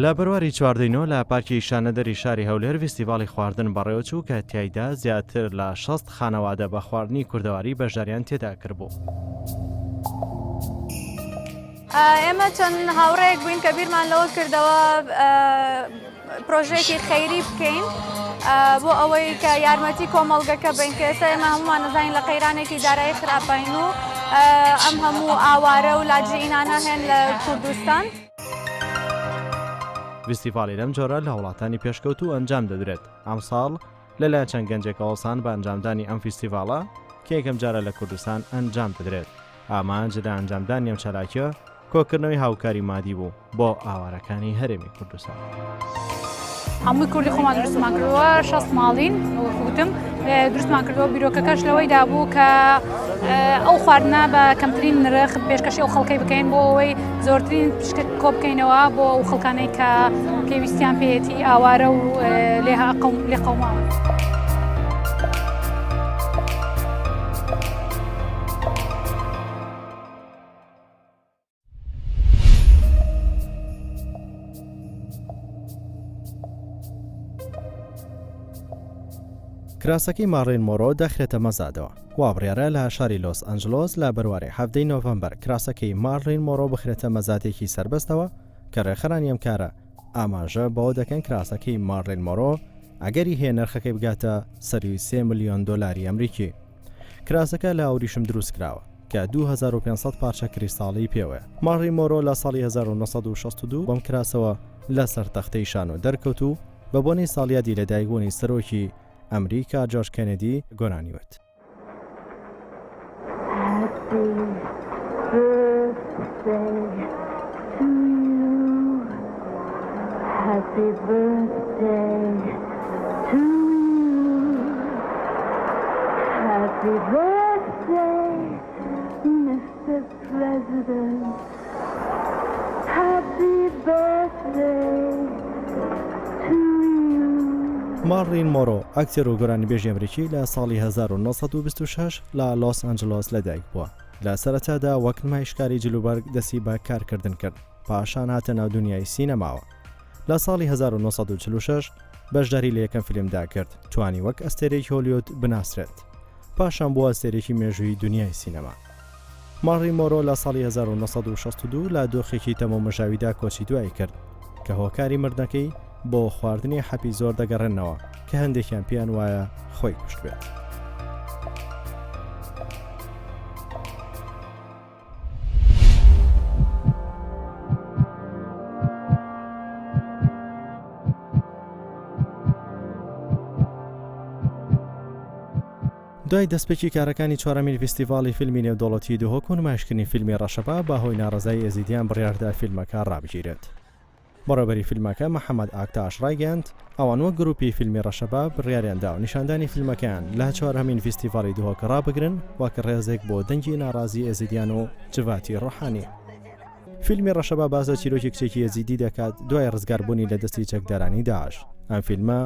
لە بەرواری چواردەی نۆ لە پارکی شانەدەری شاری هەولێر ڤیستیڤاڵی خواردن بەڕێوەچوو کە تیایدا زیاتر لە 60 خانەوادە بە خواردنی کوردەواری بەشداریان تێدا کردبوو. ئێمە چەند هاوڕێیەک بووین کە بیرمان لەوە کردەوە پرۆژەیەکی خەیری بکەین بۆ ئەوەی کە یارمەتی کۆمەڵگەکە بین کە ئێستا ئێمە هەمومان نەزانین لە قەیرانێکی دارایی خراپین و ئەم هەموو ئاوارە و لاجئینانە هەن لە کوردستان. ڤیستیڤاڵی لەم جۆرە لە وڵاتانی پێشکەوتوو ئەنجام دەدرێت، ئەمساڵ لەلایەن چەند گەنجێکەوە هەڵسان بە ئەنجامدانی ئەم فیستیڤاڵە کە یەکەم جارە لە کوردستان ئەنجام دەدرێت، ئامانج لە ئەنجامدانی ئەم چالاکیە کۆکردنەوەی هاوکاری مادی بوو بۆ ئاوارەکانی هەرێمی کوردستان. هەمووی کوردی خۆمان دروستمان کردووە 6 ماڵین وتم دروستمان کردووە بیرۆکەکەش لەوەیدا بوو کە ئەو خواردنە بە کەمترین نرخ پێشکەشی ئەو خەڵکەی بکەین بۆ ئەوەی زۆرترین پشک کۆ بکەینەوە بۆ ئەو خەڵکانەی کە پێویستیان پێیەتی ئاوارە و لێ قەوماون. کراسەکەی مارلین مۆرۆ دەخرێتە مەزادەوە. وا بڕیارە لە شاری لۆس ئەنجلۆس لە بەرواری حەڤدەی نۆڤەمبەر کراسەکەی مارلین مۆرۆ بخرێتە مەزادێکی سەربەستەوە کە ڕێکخەرانی ئەم کارە ئاماژە بەوە دەکەن کراسەکەی مارلین مۆرۆ ئەگەری هەیە نرخەکەی بگاتە سەروی سێ ملیۆن دۆلاری ئەمریکی. کراسەکە لە ئاوریشم دروست کراوە کە 2500 پارچە کریستاڵی پێوەیە. مارلین مۆرۆ لە ساڵی 1962 بەم کراسەوە لەسەر تەختەی شانۆ دەرکەوت و بە بۆنەی ساڵیادی لەدایکبوونی سەرۆکی ئەمریکا جۆرج کێنێدی گۆرانی وت. مارلین مۆرۆ، ئەکتەر و گۆرانیبێژی ئەمریکی لە ساڵی 1926 لە لۆس ئەنجلۆس لەدایکبووە. لە سەرەتادا وەک نمایشکاری جلوبەرگ دەستی بە کارکردن کرد، پاشان هاتە ناو دونیای سینەماوە. لە ساڵی 1946 بەشداری لە یەکەم فیلمدا کرد، توانی وەک ئەستێرەیەکی هۆلیۆد بناسرێت. پاشان بووە ئەستێرەیەکی مێژوویی دونیای سینەما. مارلین مۆرۆ لە ساڵی 1962 لە دۆخێکی تەمومژاویدا کۆچی دوایی کرد، کە هۆکاری مردنەکەی بۆ خواردنی حەپی زۆر دەگەڕێننەوە، کە هەندێکیان پێیان وایە خۆی کوشتبێت. دوای دەستپێکی کارەکانی چوارەمین ڤیستیڤاڵی فیلمی نێودەوڵەتیی دهۆک و نمایشکردنی فیلمی ڕەشەبا بە هۆی ناڕەزایی ئێزیدیان بڕیاردرا فیلمەکە ڕابگیرێت. بەڕێوەبەری فیلمەکە محەمەد ئاکتاش ڕایگەیاند، ئەوان وەک گروپی فیلمی ڕەشەبا بڕیاریانداوە نیشاندانی فیلمەکەیان لە چوارهەمین ڤیستیڤاڵی دهۆک ڕابگرن وەک ڕێزێک بۆ دەنگی ناڕازی ئێزیدیان و جڤاتی ڕۆحانی. فیلمی ڕەشەبا باس لە چیرۆکی کچێکی ئێزیدی دەکات دوای ڕزگاربوونی لە دەستی چەکدارانی داعش. ئەم فیلمە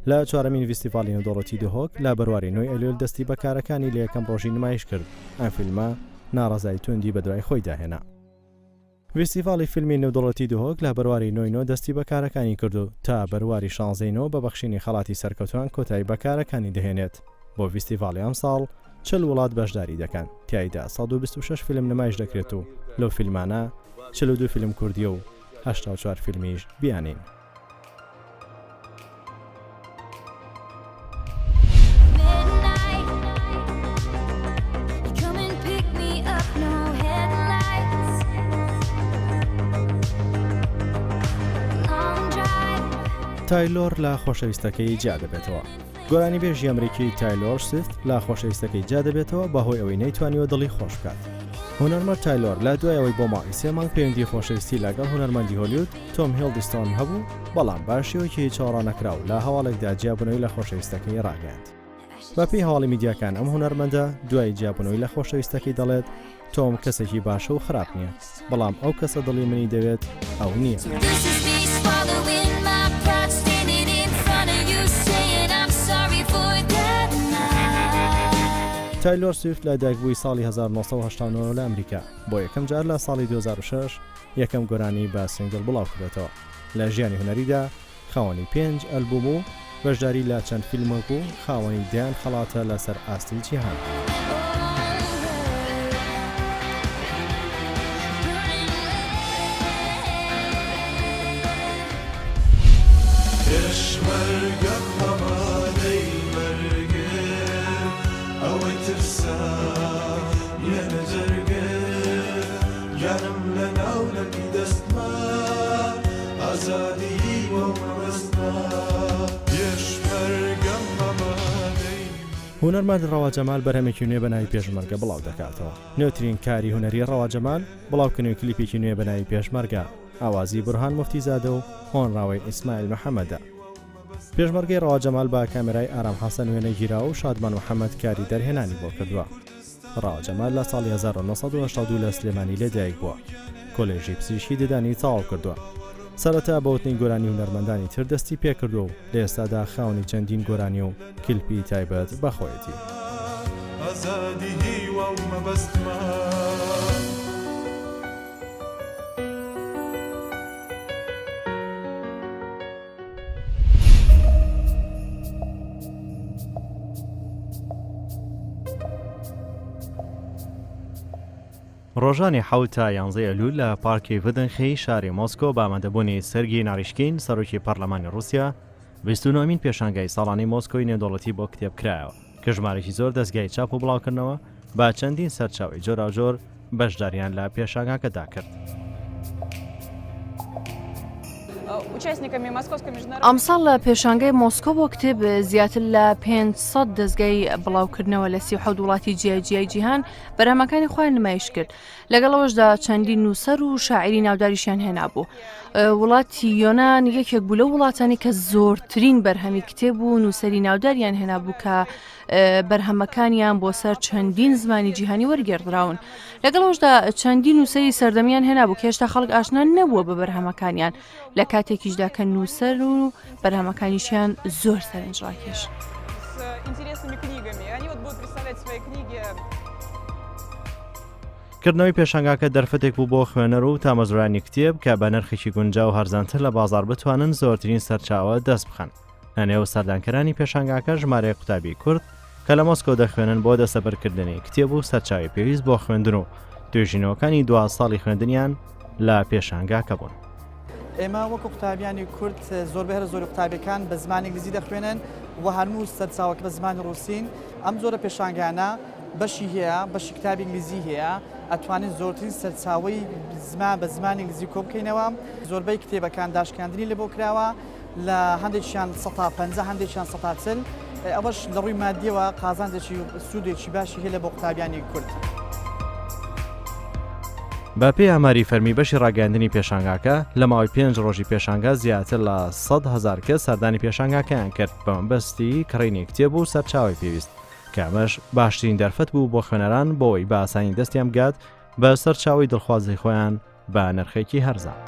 لە چوارەمین ڤیستیڤاڵی نێودەوڵەتی دهۆک لە بەرواری نۆی ئەیلول دەستی بە کارەکانی لە یەکەم ڕۆژی نمایش کرد. ئەم فیلمە ناڕەزایی توندی بەدوای خۆیدا هێنا. ڤیستیڤاڵی فیلمی نێودەوڵەتی دهۆک لە بەرواری نۆی نۆ دەستی بە کارەکانی کرد و تا بەرواری شانزەی نۆ بە بەخشینی خەڵاتی سەرکەوتوان کۆتایی بە کارەکانی دەهێنێت. بۆ ڤیستیڤاڵی ئەمساڵ 40 وڵات بەشداری دەکەن، تیایدا 126 فیلم نمایش دەکرێت و لەو فیلمانە 42 فیلم کوردییە و 84 فیلمیش بیانین. تایلۆر لە خۆشەویستەکەی جیا دەبێتەوە. گۆرانیبێژی ئەمریکی تایلۆر سویفت لە خۆشەویستەکەی جیا دەبێتەوە بەهۆی ئەوەی نەیتوانیوە دڵی خۆش بکات. هونەرمەند تایلۆر لە دوای ئەوەی بۆ ماوەی سێ مانگ پەیوەندی خۆشەویستی لەگەڵ هونەرمەندی هۆلیود تۆم هیڵدیستۆن هەبوو، بەڵام بە شێوەیەکی چاوەڕاننەکراو لە هەواڵێکدا جیابوونەوەی لە خۆشەویستەکەی ڕاگەیاند. بەپێی هەواڵی میدیاکان ئەم هونەرمەندە دوای جیابوونەوەی لە خۆشەویستەکەی دەڵێت، تۆم کەسێکی باشە و خراپ نییە، بەڵام ئەو کەسە دڵی منی دەوێت ئەو نییە. تایلۆر سویفت لە دایکبووی ساڵی 1989 لە ئەمریکا، بۆ یەکەم جار لە ساڵی 2006 یەکەم گۆرانی بە single بڵاوکردۆتەوە. لە ژیانی هونەریدا خاوەنی پێنج ئەلبووم و بەشداری لە چەند فیلمێک و خاوەنی دەیان خەڵاتە لەسەر ئاستی جیهان. هونەرمەند ڕەوا جەمال بەرهەمێکی نوێ بە ناوی پێشمەرگە بڵاو دەکاتەوە. نوێترین کاری هونەری ڕەوا جەمال بڵاوکردنەوەی کلیپێکی نوێ بە ناوی پێشمەرگە، ئاوازی بورهان موفتیزادە و هۆنراوەی ئیسماعیل محەمەدە. پێشمەرگەی ڕەوا جەمال بە کامێرای ئارام حەسەن وێنەگیراوە و شادمان محەمەد کاری دەرهێنانی بۆ کردووە. ڕەوا جەمال لە ساڵی 1982 لە سلێمانی لەدایک بووە. کۆلێژی پزیشکی ددانی تەواو کردووە. سەرەتا بە وتنی گۆرانی هونەرمەندانی تر دەستی پێکردووە و لە ئێستادا خاوەنی چەندین گۆرانی و کلپی تایبەت بە خۆیەتی. ئازادی هیوا و مەبەستمە. ڕۆژانی حەوت تا یانزەی ئەیلوول لە پارکی ڤدنخی شاری مۆسکۆ بە ئامادەبوونی سێرگی ناریشکین سەرۆکی پەرلەمانی ڕووسیا 29مین پێشانگای ساڵانەی مۆسکۆی نێودەوڵەتی بۆ کتێب کرایەوە کە ژمارێکی زۆر دەزگای چاپ و بڵاوکردنەوە بە چەندین سەرچاوەی جۆراوجۆر بەشداریان لە پێشانگاکەدا کرد. ئەمساڵ لە پێشانگای مۆسکۆ بۆ کتێب زیاتر لە 500 دەزگای بڵاوکردنەوە لە 37 وڵاتی جیاجیای جیهان بەرهەمەکانی خۆیان نمایش کرد لەگەڵ ئەوەشدا چەندین نووسەر و شاعری ناوداریشیان هێنابوو وڵاتی یۆناان یەکێک بوو لەو وڵاتانی کە زۆرترین بەرهەمی کتێب و نووسری ناوداریان هێنابوو کە بەرهەمەکانیان بۆ سەر چەندین زمانی جیهانی وەرگێڕدراون. لەگەڵ ئەوەشدا چەندین نووسەری سەردەمیان هێنابوو کە هێشتا خەڵک ئاشنا نەبووە بە بەرهەمەکانیان لە کاتێکیشدا کە نووسەر و بەرهەمەکانیشیان زۆر سەرنجڕاکێشن. کردنەوەی پێشانگاکە دەرفەتێک بوو بۆ خوێنەر و تامەزرۆیانی کتێب کە بە نرخێکی گونجاو و هەرزانتر لە بازاڕ بتوانن زۆرترین سەرچاوە دەست بخەن. لەنێو سەردانکەرانی پێشانگاکە ژمارەیەک قوتابی کورد کە لە مۆسکۆ دەخوێنن بۆ دەستەبەرکردنی کتێب و سەرچاوەی پێویست بۆ خوێندن و توێژینەوەکانی دوا ساڵی خوێندنیان لە پێشانگاکە بوون. ئێمە وەکو قوتابیانی کورد زۆربەی هەرە زۆری قوتابیەکان بە زمانی ئینگلیزی دەخوێنن و هەموو سەرچاوەکە بە زمانی ڕووسین ئەم جۆرە پێشانگانە بەشی هەیە بەشی کتابی ئینگلیزی هەیە ئەتوانین زۆرترین سەرچاوەی زمان بە زمانی ئینگلیزی کۆ بکەینەوە زۆربەی کتێبەکان داشکاندنی لێ بۆ کراوە لە هەندێکیان 50 هەندێکیان 40 ئەوەش لە ڕووی مادیەوە قازانجێکی سوودێکی باشی هەیە لە بۆ قوتابیانی کورد. بە پێی ئاماری فەرمی بەشی ڕاگەیاندنی پێشانگاکە، لە ماوەی پێنج ڕۆژی پێشانگا زیاتر لە 100,000 کەس سەردانی پێشانگاکەیان کرد بە مەبەستی کڕینی کتێب و سەرچاوەی پێویست، کە ئەمەش باشترین دەرفەت بوو بۆ خوێنەران بۆوەی بە ئاسانی دەستیان بگات بە سەرچاوەی دڵخوازی خۆیان بە نرخێکی هەرزان.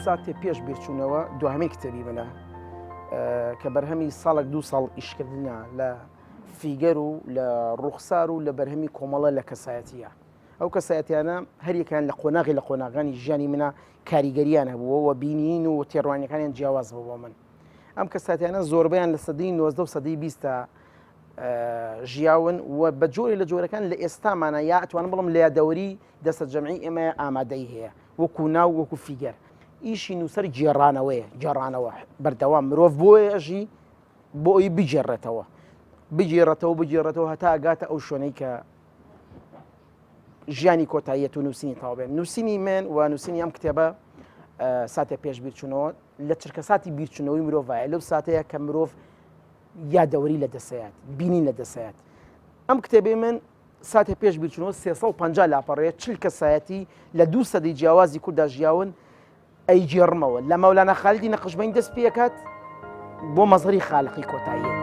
ساتێ پێش بیرچوونەوە دوهەمین کتێبی منە کە بەرهەمی ساڵێک دوو ساڵ ئیشکردنە لە فیگەر و لە ڕوخسار و لە بەرهەمی کۆمەڵە لە کەسایەتیە ئەو کەسایەتیانە هەریەکان لە قۆناغی لە قۆناغانی ژیانی منە کاریگەریان هەبووە و بینین و تێڕوانەکانیان جیاواز بوو بۆ من ئەم کەساتیانە زۆربیان لە سەدەی 19 و سەدەی بیستە ژیاون و بە جۆری لە جۆرەکان لە ئێستامانە یا ئەتوانم بڵم لە یادەوەری دەستە جەمعی ئێمە ئامادەی هەیە وەکو ناو وەکو فیگەر ئیشی نووسەر گێڕانەوەیە گێڕانەوە بەردەوام مرۆڤ بۆیە ئەژی بۆ ئەوی بگێڕێتەوە بگێڕێتەوە بگێڕێتەوە هەتا ئەگاتە ئەو شوێنەی کە ژیانی کۆتاییەت و نووسینی تەواو بێت نووسینی من و نووسینی ئەم کتێبە ساتێ پێش بیرچوونەوە لە چرکەساتی بیرچوونەوەی مرۆڤایە لەو ساتەیە کە مرۆڤ یادەوەری لە دەسەیات بینین لە دەسەیات ئەم کتێبەی من ساتێ پێش بیرچوونەوە 350 لاپەڕەیە 40 کەسایەتی لە دوو سەدەی جیاوازی کووردا ژیاون ئەیگێڕمەوە لە مەولانا خالیدی نەقشبەندی دەست پێکات. بۆ مەزهەری خالقی کۆتاییە.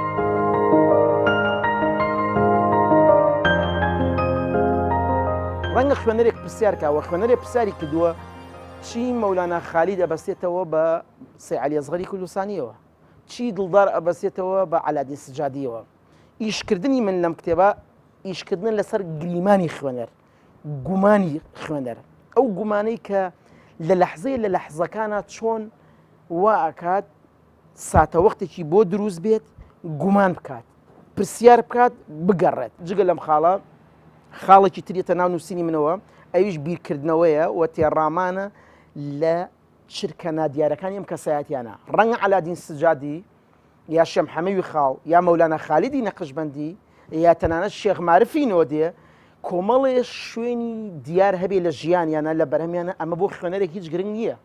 ڕەنگە خوێنەرێک پرسیار کا و خوێنەرێک پرسیاری کردووە چی مەولانا خالید ئەبەستێتەوە بە سەی عەلی ئەسغەری کوردستانیەوە چی دڵدار ئەبەستێتەوە بە عەلادین سجادیەوە ئیشکردنی من لەم کتێبە ئیشکردن لەسەر گریمانی خوێنەر گومانی خوێنەر ئەو گومانەی کە لە لەحزەیە لە لەحزەکانە چۆن وا ئەکات ساتەوەختێکی بۆ دروست بێت گومان بکات پرسیار بکات بگەڕێت جگە لەم خاڵە خاڵێکی تریەتە ناو نووسینی منەوە ئەویش بیرکردنەوەیە و تێڕامانە لە چرکە نادیارەکانی ئەم کەسایەتیانە ڕەنگە عەلادین سجادی یا شێم حەمەوی خاڵ یا مەولانا خالیدی نەقشبەندی یا تەنانەت شێخ مارفی نۆدێ کۆمەڵێ شوێنی دیار هەبێ لە ژیانیانە لە بەرهەمیانە ئەمە بۆ خوێنەرێک هیچ گرنگ نییە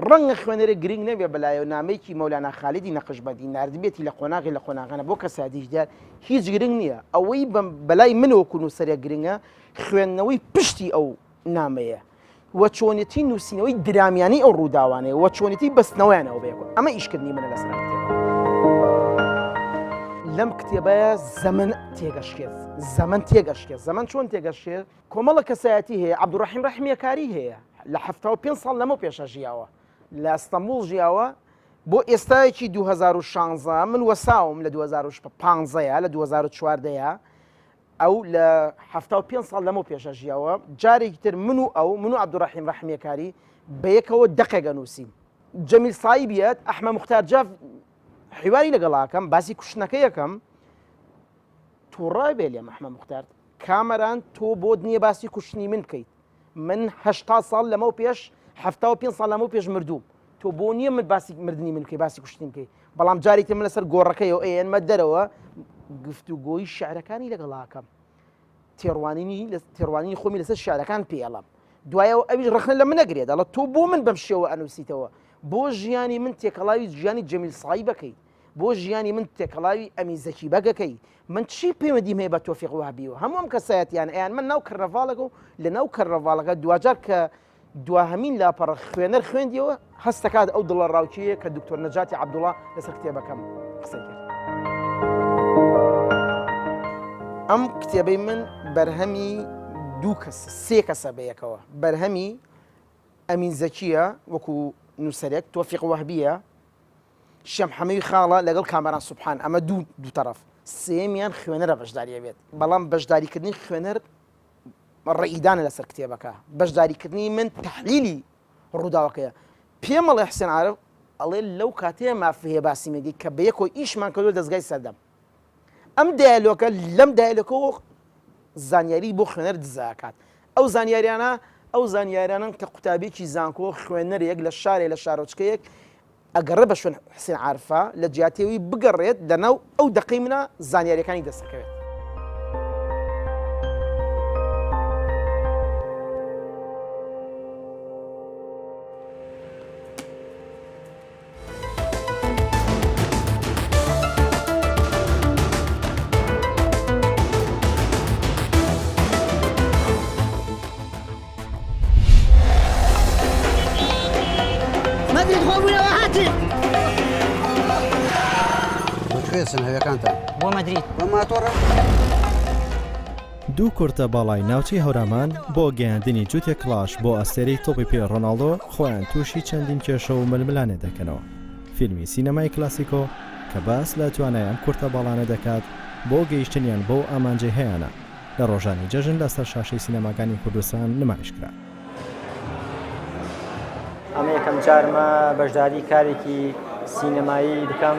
ڕەنگە خوێنەرێک گرنگ نەبێ بەلایەوە نامەیەکی مەولانا خالیدی نەقشبەندی ناردبێتی لە قۆناغی لە قۆناغانە بۆ کەسایەتیی دیار هیچ گرنگ نییە ئەوەی بەلای من وەکو نووسەرێک گرنگە خوێندنەوەی پشتی ئەو نامەیە و چۆنێتی نووسینەوەی درامیانەی ئەو ڕووداوانەیە و چۆنێتی بەستنەوەیانەوە بەیەکەوە ئەمە ئیشکردنی منە لەسەر ئەم کتێبە. لەم کتێبەیە زەمەن تێگەشکێت زەمەن تێگەشکێت زەمەن چۆن تێگەشکێت کۆمەڵە کەسایەتی هەیە عەبدولڕەحیم ڕەحمیەکاری هەیە لە 75 ساڵ لەمە پێشە ژیاوە لە ئەستەمبوڵ ژیاوە بۆ ئێستایەکی 2016 من وەساوم لە 2015 لە 2014 ئەو لە 75 ساڵ لەمە پێشە ژیاوە جارێکی تر من و ئەو من و عەبدولڕەحیم ڕەحمیەکاری بەیەکەوە دەقێک ئەنووسین جەمیل سایبیەت ئەحمە مختار جاف حیواری لەگەڵاکەم باسی کوشتنەکە یەکەم تووڕە بێ لێم ئەحمە مختار کامەران تۆ بۆت نییە باسی کوشتنی من بکەیت من هەشتا ساڵ لەمەو پێش 75 ساڵ لەمەو پێش مردووم تۆ بۆ نییە من باسی مردنی من بکەی باسی کوشتنی بکەی بەڵام جارێکی من لەسەر گۆڕەکەیەوە ئێنمە دەرەوە گفتوگۆی شعرەکانی لەگەڵاکەم تێڕوانینی تێڕوانینی خۆمی لەسەر شعرەکان پێڵم دوایەوە ئەویش ڕخنە لە منەگرێت دەڵە تۆ بۆ من بەم شێوە ئەنووسیتەوە بۆ ژیانی من تێکەڵاوی ژیانی جەمیل سایی بەکەیت بۆ ژیانی من تێکەڵاوی ئەمین زەکی بەگەکەی من چی پەیوەندیم هەیە بە تۆفیق وەهبیەوە هەموو ئەم کەسایەتیان ئەیان من ناو کەرنەڤاڵەکە و لە ناو کەرنەڤاڵەکە دواجار کە دواهەمین لاپەڕە خوێنەر خوێندیەوە هەستەکات ئەو دڵە ڕاوکیەیە کە دکتۆر نەجاتی عەبدوڵا لەسەر کتێبەکەم قسەی کرد. ئەم کتێبەی من بەرهەمی دوو کەس سێ کەسە بەیەکەوە بەرهەمی ئەمین زەکیە وەکو نووسەرێک تۆفیق وەهبیە شێم حەمەوی خاڵە لەگەڵ کامەران سوبحان ئەمە دوو دوو تەڕەف سێیەمیان خوێنەرە بەشداری ئەبێت بەڵام بەشداریکردنی خوێنەر ڕێیدانە لەسەر کتێبەکە بەشداریکردنی من تحلیلی ڕووداوەکەیە پێمەڵێ حسێن عارف ئەڵێ لەو کاتەیە مافی هەیە باسی مێگەی کە بەیەکەوە ئیشمان کردووە دەزگای سەردەم ئەم دیالۆکە لەم دیالۆکەوە زانیاری بۆ خوێنەر دزاکات ئەو زانیاریانە ئەو زانیارانن کە قوتابیکی زانکۆ خوێنەرێک لە شارێ لە شارۆچکەیەک ئەگەڕێ بە شوێن حسێن عارفا لە جیاتی ئەوی بگەڕێت لەناو ئەو دەقەی منە زانیاریەکانی دەست ئەکەوێت. مەدرید خۆ بوونەوە هاتن. بۆ کوێ چن هەوێکانتان؟ بۆ مەدرید. بە ماتۆڕە؟ دوو کورتە باڵای ناوچەی هەورامان بۆ گەیاندنی جووتێک کڵاش بۆ ئەستێرەی تۆپی پێ ڕۆناڵدۆ خۆیان تووشی چەندین کێشە و ململانێ دەکەنەوە. فیلمی سینەمای کلاسیکۆ کە باس لە توانای ئەم کورتە باڵانە دەکات بۆ گەیشتنیان بەو ئامانجەی هەیانە، لە ڕۆژانی جەژن لەسەر شاشەی سینەماکانی کوردستان نمایش کرا. ئەمە یەکەم جارمە بەشداری کارێکی سینەمایی بکەم،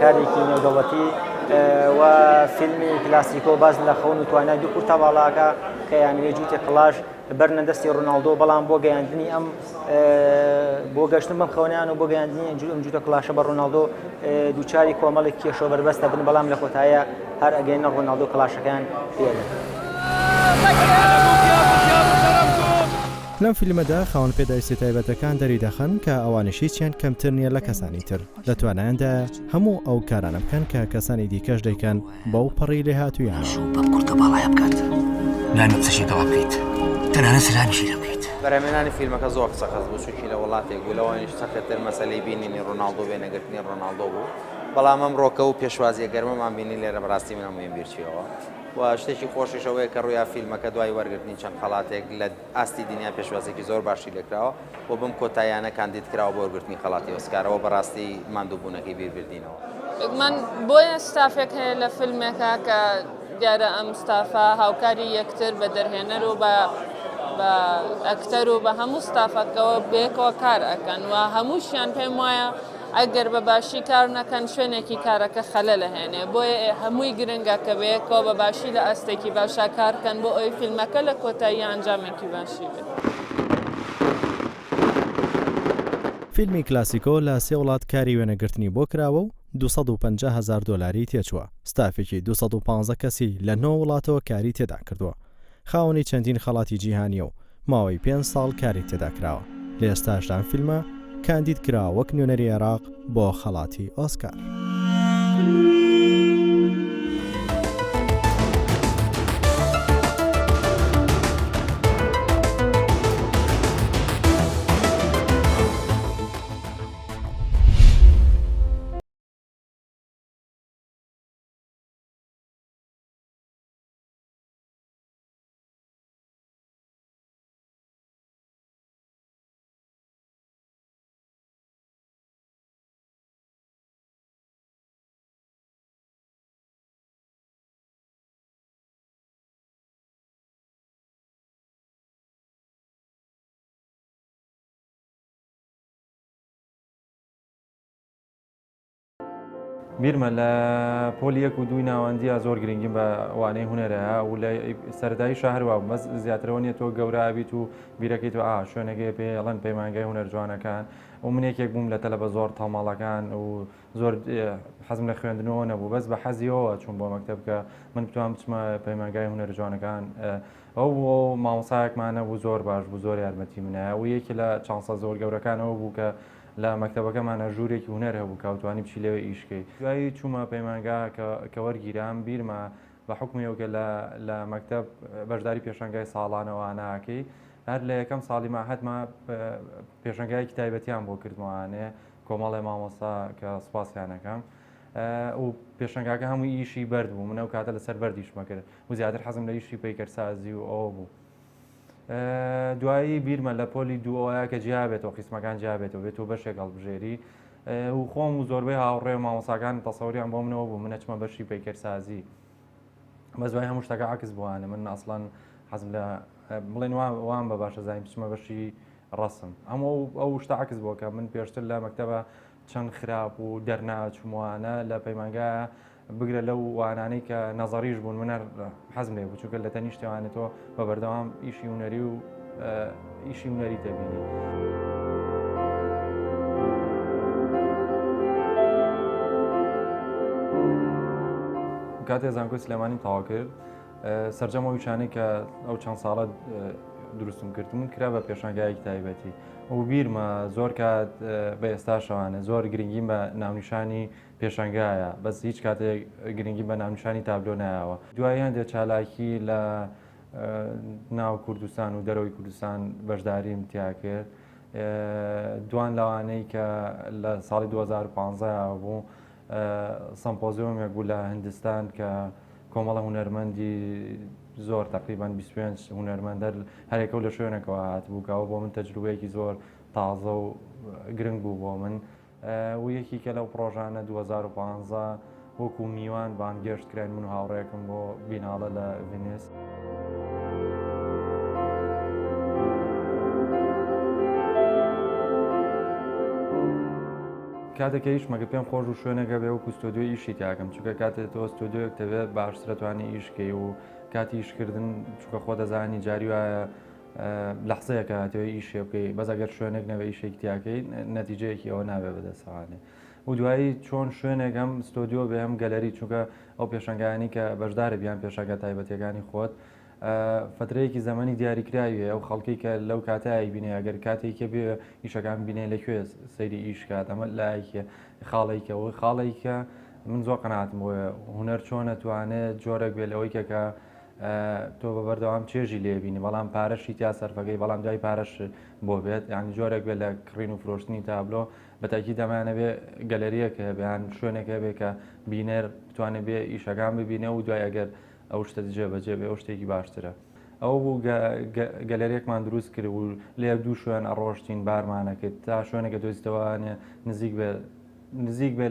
کارێکی نێودەوڵەتی و فیلمی کلاسیکۆ باس لە خەون و توانای دوو کورتە باڵاکە کە یانوێ جووتێک کڵاش بەرنە دەستی ڕۆناڵدۆ، بەڵام بۆ گەیاندنی ئەم بۆ گەشتن بەم خەونیان و بۆ گەیاندنی ئەم جووتە کڵاشە بە ڕۆناڵدۆ دووچاری کۆمەڵێک کێشە و بەربەستە بن، بەڵام لە کۆتایە هەر ئەگەینە ڕۆناڵدۆ کڵاشەکەیان پێدەن. لەم فیلمەدا خاوەن پێداویستیە تایبەتەکان دەریدەخەن کە ئەوانیش هیچیان کەمتر نییە لە کەسانی تر، لە توانایاندایە هەموو ئەو کارانە بکەن کە کەسانی دیکەش دەیکەن بەو پەڕی لێهاتوویانەوە. شوو بەم کورتە باڵایە بکات نابێ قسەشی لەگەڵا بکەیت تەنانەت سەلامیشی لێ بکەیت. بەرهەمهێنانی فیلمەکە زۆر سەخت بوو، چونکی لە وڵاتێک بوو لەوانیش سەختتر مەسەلەی بینینی ڕۆناڵدۆ وێنەگرتنی ڕۆناڵدۆ بوو، بەڵام ئەمڕۆکە و پێشوازییە گەرمەمان بینی لێرە بەڕاستی من هەموویم بیرچوویەوە و شتێکی خۆشیش ئەوەیە کە ڕوویا فیلمەکە دوای وەرگرتنی چەند خەڵاتێک لە ئاستی دنیا پێشوازییەکی زۆر باشی لێکراوە و بەم کۆتاییانە کاندید کراوە بۆ وەرگرتنی خەڵاتی ئۆسکارەوە بەڕاستی ماندووبوونەکەی بیر بردینەوە. بێگومان بۆیە ستافێک هەیە لە فیلمێکا کە دیارە ئەم ستافە هاوکاری یەکتر بە دەرهێنەر و بە بە ئەکتەر و بە هەموو ستافەکەوە بەیەکەوە کار ئەکەن و هەمووشیان پێم وایە ئەگەر بە باشی کار نەکەن شوێنێکی کارەکە خەلەل ئەهێنێ بۆیە هەمووی گرنگە کە بەیەکەوە بە باشی لە ئاستێکی باشا کار کەن بۆ ئەوەی فیلمەکە لە کۆتاییا ئەنجامێکی باشی بێت. فیلمی کلاسیکۆ لە سێ وڵات کاری وێنەگرتنی بۆ کراوە و 250 هەزار دۆلاری تێچووە، ستافێکی 215 کەسی لە نۆ وڵاتەوە کاری تێدا کردووە. خاوەنی چەندین خەڵاتی جیهانییە و ماوەی پێنج ساڵ کاری تێدا کراوە، لە ئێستاشدا ئەم فیلمە کاندید کراوە وەک نوێنەری عێراق بۆ خەڵاتی ئۆسکار. بیرمە لە پۆلی یەک و دووی ناوەندیە زۆر گرنگیم بە وانەی هونەرە و لە سەرەتایی شەهر وابوو بەس زیاترەوە نیە تۆ گەورە ئەبیت و بیرەکەیت و ئا شوێنەکەی پێ ئەڵێن پەیمانگای هونەر جوانەکان و من یەکێک بووم لە تەلەبە زۆر تەمەڵەکان و زۆر حەزم لە خوێندنەوە نەبوو بەس بە حەزیەوە چوون بۆ مەکتەب کە من بتوان بچمە پەیمانگای هونەر جوانەکان ئەو بوو مامۆسایەکمان هەبوو زۆر باش بوو زۆر یارمەتی منایە و یەکی لە چانسە زۆر گەورەکانەوە بوو کە لە مەکتەبەکەمانا ژوورێکی هونەر هەبوو کە ئەوتوانی بچی لەوێ ئیش کەی. دوایی چوومە پەیمانگا کە کە وەرگیرام بیرمە بە حوکمی ئەو کە لە لە مەکتەب بەشداری پێشانگای ساڵانە وانە ئەکەی هەر لە یەکەم ساڵی مەعهەدما پێشانگایەکی تایبەتیان بۆ کردمەوانێ کۆمەڵێ مامۆستا کە سوپاسیان ئەکەم و پێشانگاکە هەمووی ئیشی بەرد بوو من ئەو کاتە لەسەر بەرد ئیشمە کرد و زیاتر حەزم لە ئیشی پەیکەرسازی و ئەوە بوو. دوایی بیرمە لە پۆلی دووەوەیە کە جیا بێتەوە قیسمەکان جیا بێتەوە بێت و بەشێک هەڵبژێری و خۆم و زۆربەی هاوڕێ و مامۆساکان تەسەوریان بۆ منەوە بوو من ئەچمە بەشی پەیکەرسازی بەس دوای هەموو شتەکە عکس بووانە من ئەسڵەن حەزم لە بڵێن وام بە باشە زانیم بچمە بەشی ڕسم هەموو ئەو شتە عکس بووە کە من پێشتر لە مەکتەبە چەند خراپ و دەرناچووموانە لە پەیمانگایە بگرە لەو وانانەی کە نەزەریش بوون من هەر حەزم لێ بوو چونکە لە تەنیشتیانە تۆ بە بەردەوام ئیشی هونەری و ئیشی هونەری دەبینی. کاتێ زانکۆی سلێمانیم تەواو کرد سەرجەم ئەو ئیشانەی کە ئەو چەند ساڵە دروستم کردبوون کرا بە پێشانگایەکی تایبەتی و بیرمە زۆر کات بە ئێستاشەوانە زۆر گرنگیم بە ناونیشانی پێشانگایە بەس هیچ کاتێک گرنگی بە ناونیشانی تابلۆ نایەوە. دوای هەندێک چالاکی لە ناو کوردستان و دەرەوەی کوردستان بەشداریم تیا کرد دوان لەوانەی کە لە ساڵی 2015 بوو سەمپۆزیۆمێک بوو لە هندستان کە کۆمەڵە هونەرمەندی زۆر تقریبان 25 هونەرمەندەر هەرێکە و لە شوێنێکەوە هاتبوو کەەوە بۆ من تەجروبەیەکی زۆر تازە و گرنگ بوو بۆ من و یەکیکە لەو پڕۆژانە 2015 وەکو میوان بانگێشت کراین من و هاوڕێکم بۆ بیناڵە لە ڤینیس. کاتێک کە ئیشمەکە پێم خۆش و شوێنێکە بێ وەکو ستۆدیۆ ئیشی تیاکەم چونکە کاتێ تۆ ستۆدیۆیەک تەوێت باشترە توانی ئیشکەی و کاتی ئیشکردن چونکە خۆ دەزانی جاری وایە لەحزەیەکە ئەتەوێ ئیشێ بکەی بەس ئەگەر شوێنێک نەبێ ئیشێکی تیاکەی نەتیجەیەکی ئەوە نابێ بەدەستەوانێ و دوایی چۆن شوێنێک هەم ستۆدیۆ بێ هەم گەلەری چونکە ئەو پێشنگانی کە بەشدارە بیان پێشانگا تایبەتیەکانی خۆت فترەیەکی زەمەنی دیاریکراوی هەیە ئەو خەڵکی کە لەو کاتایی بینێ ئەگەر کاتێکە بێ ئیشەکان بینێ لە کوێ سەیری ئیش کات ئەمە لایەکە خاڵێکەوە خاڵێکە من زۆر قەناعەتم بۆیە هونەر چۆن ئەتوانێت جۆرێک بێ لەوەی کە کە. تۆ بە بەردەوام چێژی لێبینی بەڵام پارەشی تیا سەرفەکەی بەڵام دوای پارەش بۆ بێت یعنی جۆرێک بێت لە کڕین و فرۆشتنی تابلۆ بە تاکی دەمانەوێ گەلەریەک هەبێ یان شوێنێک هەبێ کە بینەر بتوانێت بێ ئیشەکان ببینێ و دوای ئەگەر ئەو شتە جێبەجێ بێ ئەو شتێکی باشترە. ئەوە بوو گەلەریەکمان دروست کرد و لە یەک دوو شوێن ئەڕۆشتین بارمانە کرد تا شوێنێکە دۆزیتەوانێ نزیک بێ نزیک بێ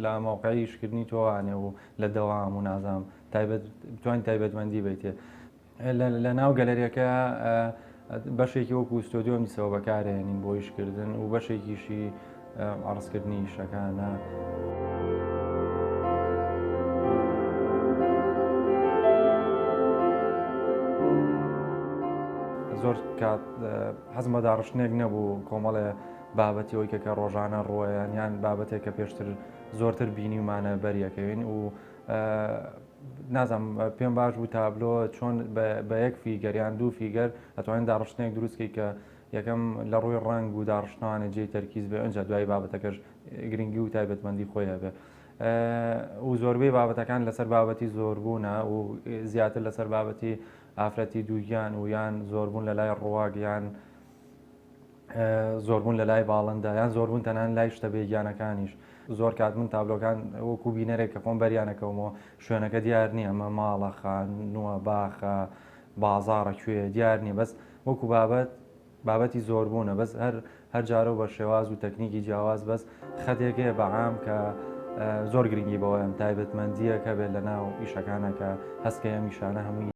لە مەوقعی ئیشکردنی تۆوانێ و لە دەوام و نازام تایبەت بتوانین تایبەتمەندی بیتێ لە ناو گەلەریەکە بەشێکی وەکو ستۆدیۆم دیسەوە بەکارهێنین بۆ ئیشکردن و بەشێکیشی عەرزکردنی ئیشەکانە. زۆر کات حەزم بە داڕشتنێک نەبوو کۆمەڵێ بابەتی ئەوی کە کە ڕۆژانە ڕۆیان یان بابەتێک کە پێشتر زۆرتر بینیومانە بەریەکەوین و نازانم پێم باش بوو تابلۆ چۆن بە یەک figure یان دوو figure ئەتوانین داڕشتنێک دروستکەی کە یەکەم لە ڕووی ڕەنگ و داڕشتنەوانە جێی تەرکیز بێ ئەنجا دوای بابەتەکەش گرنگی و تایبەتمەندی خۆی هەبێ و زۆربەی بابەتەکان لەسەر بابەتی زۆربوونە و زیاتر لەسەر بابەتی ئافرەتی دووگیان و یان زۆربوون لە لای ڕواگ یان زۆربوون لە لای باڵندە یان زۆربوون تەنان لای شتە بێگیانەکانیش زۆر کات من تابلۆکان وەکو بینەرێک کە خۆم بەریانەکەومەوە شوێنەکە دیار نییە ئەمە ماڵە خانووە باخە بازاڕە کوێ دیار نییە بەس وەکو بابەت بابەتی زۆربوونە بەس هەر هەر جارە و بە شێواز و تەکنیکی جیاواز بەس خەتێک هەیە بە عام کە زۆر گرنگی بەوەیان تایبەتمەندییەکە بێت لە ناو ئیشەکانە کە هەستکەی ئەم ئیشانە هەمووی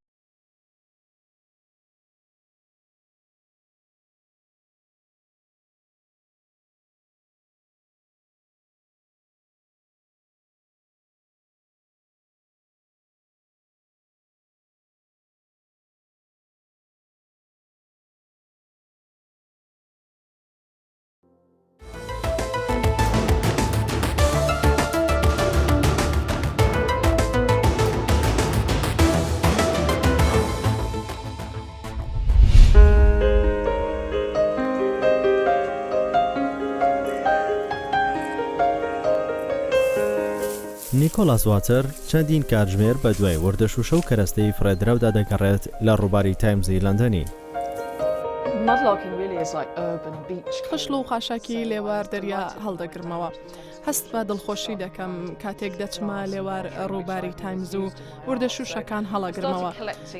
نیکۆلاس واتر چەندین کاتژمێر بەدوای وردە شوشە و کەرەستەی فڕێدراودا دەگەڕێت لە ڕووباری تایمزی لەندەنی. خشڵ و خاشاکی لێوار دەریا هەڵدەگرمەوە. هەست بە دڵخۆشی دەکەم کاتێک دەچمە لێوار ڕووباری تایمز و وردە شوشەکان هەڵەگرمەوە.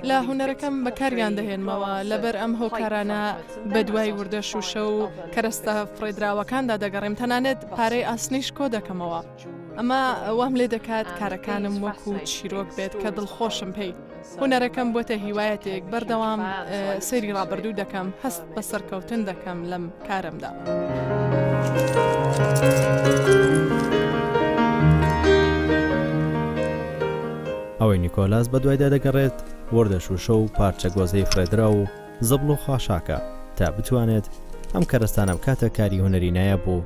لە هونەرەکەم بەکاریان دەهێنمەوە. لەبەر ئەم هۆکارانە بەدوای وردە شوشە و کەرەستە فڕێدراوەکاندا دەگەڕێم، تەنانەت پارەی ئاسنیش کۆدەکەمەوە. ئەمە وام لێ دەکات کارەکانم وەکو چیرۆک بێت کە دڵخۆشم پێی. هونەرەکەم بۆتە هیوایەتێک، بەردەوام سەیری ڕابردوو دەکەم، هەست بە سەرکەوتن دەکەم لەم کارەمدا. ئەوەی نیکۆلاس بەدوایدا دەگەڕێت وردە شووشە و پارچە گۆزەی فڕێدراو و زبڵ و خاشاکە تا بتوانێت ئەم کەرەستانە بکاتە کاری هونەری نایاب و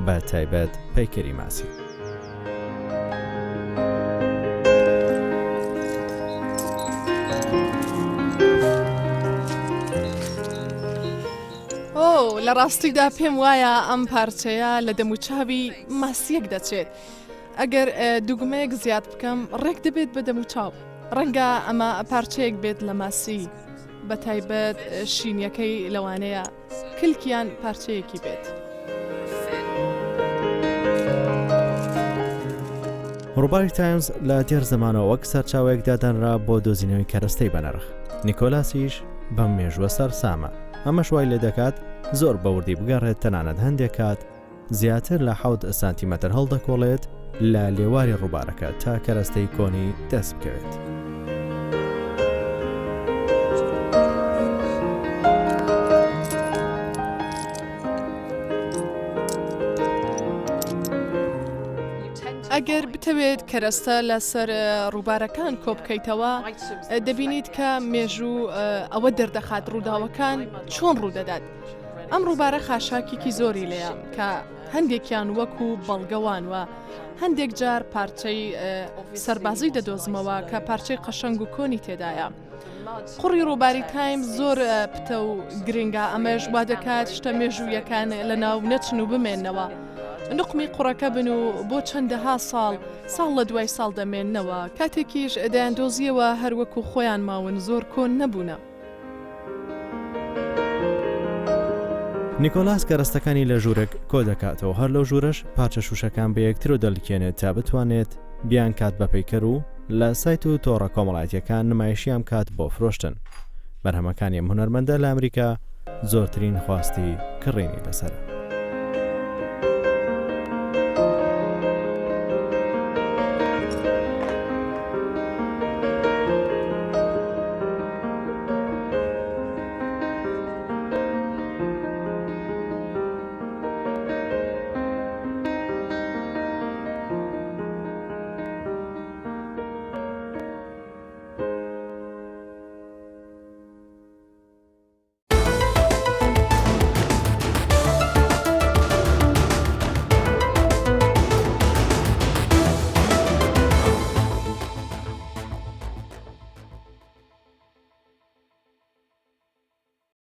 بە تایبەت پەیکەری ماسی. ئۆ، لە ڕاستیدا پێم وایە ئەم پارچەیە لە دەموچاوی ماسییەک دەچێت. ئەگەر دوگمەیەک زیاد بکەم، ڕێک دەبێت بە دەموچاو. ڕەنگە ئەمە پارچەیەک بێت لە ماسی، بە تایبەت شینیەکەی لەوانەیە کلکیان پارچەیەکی بێت. ڕووباری تایمز لە دێر زەمانەوە وەک سەرچاوەیەک دادەنرا بۆ دۆزینەوەی کەرەستەی بەنرخ. نیکۆلاسیش بەم مێژووە سەرسامە. ئەمەش وای لێدەکات زۆر بە وردی بگەڕێت تەنانەت هەندێک کات زیاتر لە حەوت سانتیمەتر هەڵدەکۆڵێت لە لێواری ڕووبارەکە تا کەرەستەی کۆنی دەست بکەوێت. ئەگەر بتەوێت کەرەستە لەسەر ڕووبارەکان کۆبکەیتەوە، دەبینیت کە مێژوو ئەوە دەردەخات ڕووداوەکان چۆن ڕوودەدات. ئەم ڕووبارە خاشاکێکی زۆری لێیە کە هەندێکیان وەکو بەڵگە وان و هەندێک جار پارچەی سەربازی دەدۆزمەوە کە پارچەی قەشەنگ و کۆنی تێدایە. قوڕی ڕووباری تایم زۆر پتە و گرنگە ئەمەش وا دەکات شتە مێژوویەکان لە ناو نەچن و بمێنەوە. نوقمی قوڕەکە بن و بۆ چەندەها ساڵ، ساڵ لە دوای ساڵ دەمێننەوە، کاتێکیش دەیاندۆزییەوە هەر وەکو خۆیان ماون زۆر کۆن نەبوونە. نیکۆلاس کەرەستەکانی لە ژوورێک کۆدەکاتەوە، هەر لەو ژوورەش پارچە شووشەکان بە یەکترەوە دەلکێنێت تا بتوانێت بیانکات بە پەیکەر و لە سایت و تۆڕە کۆمەڵایەتییەکان نمایشیان بکات بۆ فرۆشتن. بەرهەمەکانی ئەم هونەرمەندە لە ئەمریکا زۆرترین خواستی کڕینی لەسەرە.